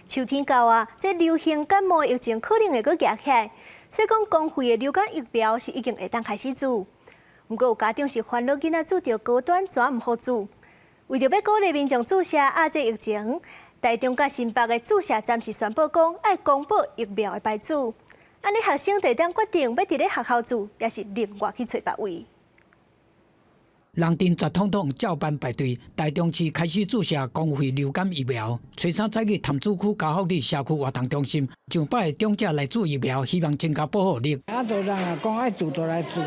秋天到啊，這流行感冒疫情可能會閣夯起來，所以講公費的流感疫苗是已經會當開始注。毋過有家長是煩惱囡仔注著高端怎毋予注？為著欲鼓勵民眾注射遏這疫情，台中佮新北的注射站是宣布講愛公布疫苗的牌子，按呢學生就會當決定欲佇咧學校注，抑是另外去揣別位。人陣雜統統照班排隊，台中市開始注射公費流感疫苗。初三早起，潭子區嘉福里社區活動中心上百个長者來注疫苗，希望增加保護力。啊，都人啊講愛注就來注，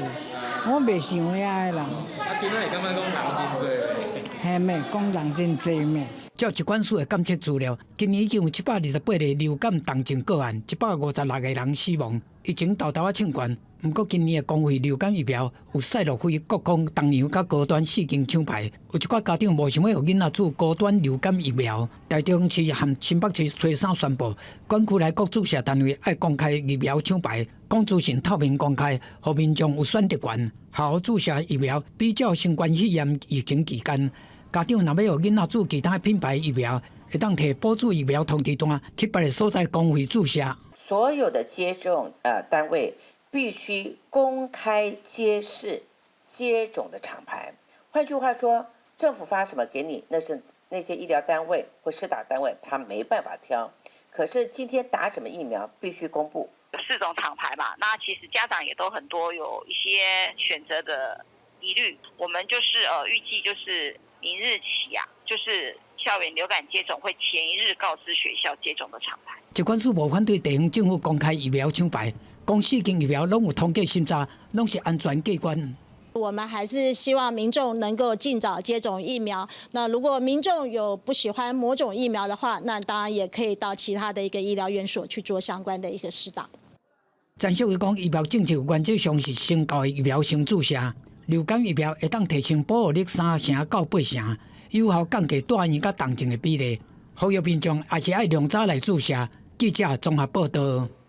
我袂想遐个人。啊，今仔會感覺講人真濟。嘿咩？講人真濟咩？照疾管署的監測資料，今年已經有728個流感重症個案，156個人死亡。疫情沓沓仔衝懸，毋過今年的公費流感疫苗有賽諾菲、國光、東洋佮高端四間廠牌，有一寡家長無想欲予囡仔注高端流感疫苗。台中市和新北市初三宣布，管區內各注射單位愛公開疫苗廠牌，講資訊透明公開，予民眾有選擇權。學校注射疫苗比照新冠肺炎疫情期間，家長若欲予囡仔注其他品牌疫苗，會當提補注疫苗通知單去別个所在公費注射。所有的接種單位必須公開揭示接種的廠牌。換句話說，政府發什麼給你，那是那些醫療單位或施打單位，他沒辦法挑。可是今天打什麼疫苗必須公布。四種廠牌嘛，那其實家長也都很多有一些選擇的疑慮。我們就是預計就是明日起啊，就是校園流感接種會前一日告知學校接種的廠牌。疾管署無反對地方政府公開疫苗廠牌，講四間疫苗攏有通過審查，攏是安全過關。我們還是希望民眾能夠盡早接種疫苗。那如果民眾有不喜歡某種疫苗的話，那當然也可以到其他的一個醫療院所去做相關的一個施打。陳淑薇講，疫苗政策原則上是先到的疫苗先注射，流感疫苗會當提升保護力3成到8成，有效降低住院佮重症的比例。呼籲民眾也是愛量早來注射。記者綜合報道。